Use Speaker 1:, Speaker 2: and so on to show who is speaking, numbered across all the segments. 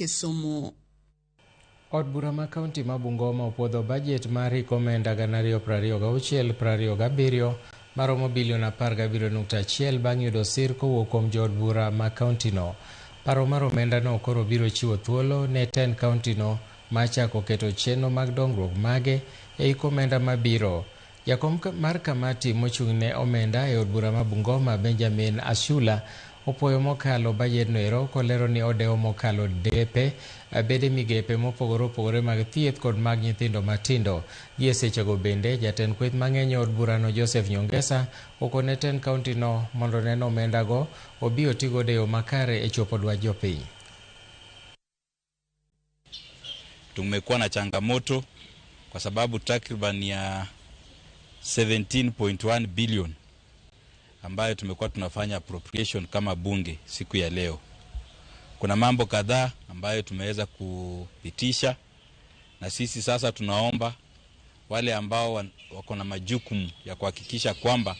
Speaker 1: Kisumu.
Speaker 2: Od bura ma kaunti ma Bungoma opuodho bajet mar hik omenda 2026-2027 maromo bilion 17.1 bang' yudo sir kowuok kuom jood bura ma kauntino. Paro mar omendano koro biro chiwo thuolo ne tend kauntino mar chako keto chenro mag dongruok mage e hik omenda mabiro. Jakom mar kamati mochung' ne omenda e od bura ma Bungoma Benjamin Asula opuoyo mokalo bajedno ero kolero ni odewo mokalo depe bede migepe mopogore opogore mag thieth kod mag nyithindo matindo. Gi e sechego bende jatend kweth mang'eny e od burano Joseph Nyongesa okone tend kauntino mondo neno omendago obi otigodo e yo makare e chopo dwach jopiny.
Speaker 3: Tumekuwa na changamoto kwa sababu takriban ya 17.1 billion ambayo tumekuwa tunafanya appropriation kama bunge siku ya leo. Kuna mambo kadhaa ambayo tumeweza kupitisha, na sisi sasa tunaomba wale ambao wako na majukumu ya kuhakikisha kwamba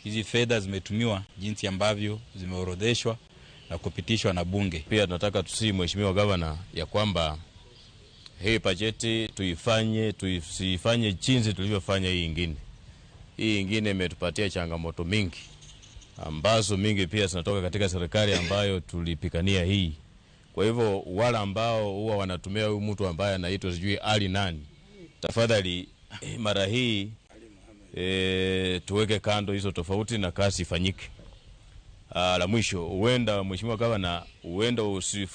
Speaker 3: hizi fedha zimetumiwa jinsi ambavyo zimeorodheshwa na kupitishwa na bunge.
Speaker 4: Pia tunataka tusihi Mheshimiwa Gavana ya kwamba hii bajeti tuifanye, tuisifanye jinsi tulivyofanya hii ingine. Hii ingine imetupatia changamoto mingi ambazo mingi pia zinatoka katika serikali ambayo tulipigania hii. Kwa hivyo wale ambao huwa wanatumia huyu mtu ambaye anaitwa sijui Ali nani, tafadhali mara hii tuweke kando hizo tofauti na kazi ifanyike. La mwisho, huenda Mheshimiwa Gavana, huenda usifurahi